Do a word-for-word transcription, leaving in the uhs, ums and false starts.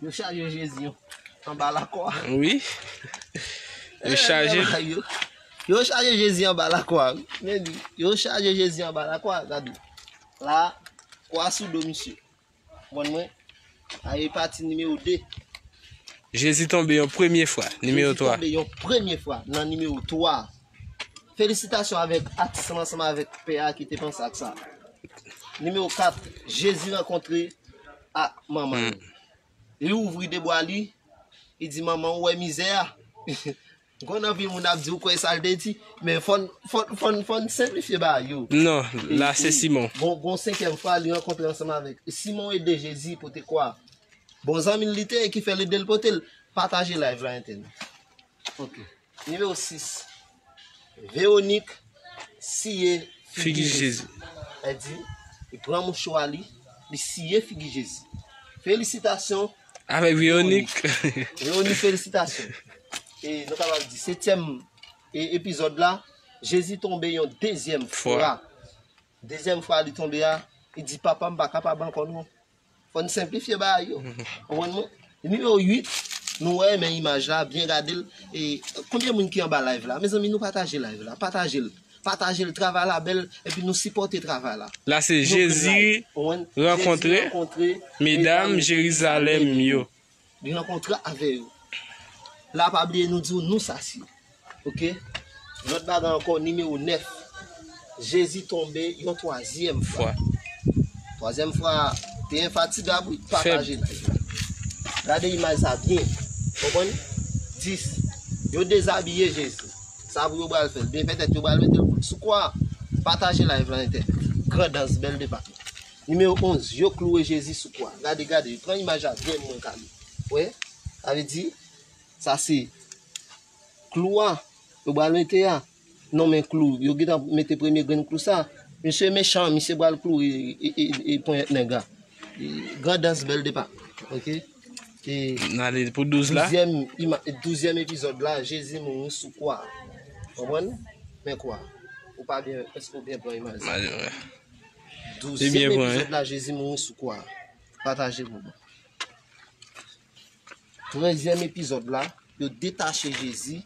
Yo chaje Jezi anba lakwa. Wi. Yo chaje. Yo chaje Jezi anba lakwa. Men di, yo chaje Jezi anba lakwa. Gade. La, kwa sou do misye. Mwen, mwen. Aye pati nimewo de. Jezi tonbe yon premye fwa. Nimewo twa. Jezi tonbe yon premye fwa nan nimewo twa. Felisitasyon avèk atis lan ansanm avèk pè a ki te panse ak sa. Nimewo kat, Jezi rankontre ak manman l. Li ouvri de bwa li, li di, "Manman, ou wè mizè a?" Gon anpil moun ap di, "Ou kwè sa l te di?" Men fò n, fò n, fò n, fò n senplifye bagay yo. Non, la se Simon. Gon, gon senkyèm fwa, li rankontre ansanm avèk Simon ede Jezi pote kwa. Bon zanmi l li te ye ki fè l ede l pote l. Pataje live la entènèt. Ok. Nimewo sis. Véronique siye figi Jezi. Li di, li pran mouchwa li, li siye figi Jezi. Felisitasyon. Avèk Véronique. Véronique, felisitasyon. E nou kapab di, setyèm e, epizòd la, Jezi tonbe yon dezyèm fwa. Dezyèm fwa li tonbe a, li di, "Papa, m pa kapab ankò non." Fò n senplifye bagay yo. Konprann mwen? Nimewo uit, nou wè, men imaj la, byen gade l. E konbyen moun ki anba live la? Mezanmi, nou pataje live la. Pataje l. Pataje l, travay la bèl, epi nou sipòte travay la. La se Jezi rankontre medam Jerizalèm yo. Li rankontre avè yo. La pa bliye nou di w nou sa si. Ok? Lòt bagay ankò, nimewo nèf. Jezi tonbe yon twazyèm fwa. Twazyèm fwa, te enfatigab, wi, pataje live la. Gade imaj sa byen. Konprann? Dis. Yo dezabiye Jezi. Sa pou yo pral fè l. Byen petèt yo pral mete l sou kwa. Pataje live la entènèt. Grandans, bèl depa. Nimewo onz, yo klouwe Jezi sou kwa. Gade, gade, pran imaj la byen mwen kale. Wè? Sa vle di, sa se klou a, yo pral mete a. Non, men klou, yo gentan mete premye grenn klou sa. Misye mechan, misye pral klouwe e, e, e, e ponyèt nèg la. E, Grandans, bèl depa. Ok? E, n ale pou douz la. Douzyèm ima-, douzyèm epizòd la, Jezi mouri sou kwa. Konprann? Men kwa. Ou pa byen, èske ou byen pran imaj sa? Douzyèm epizòd la, Jezi mouri sou kwa. Pataje pou mwen. Trèzyèm epizòd la, yo detache Jezi,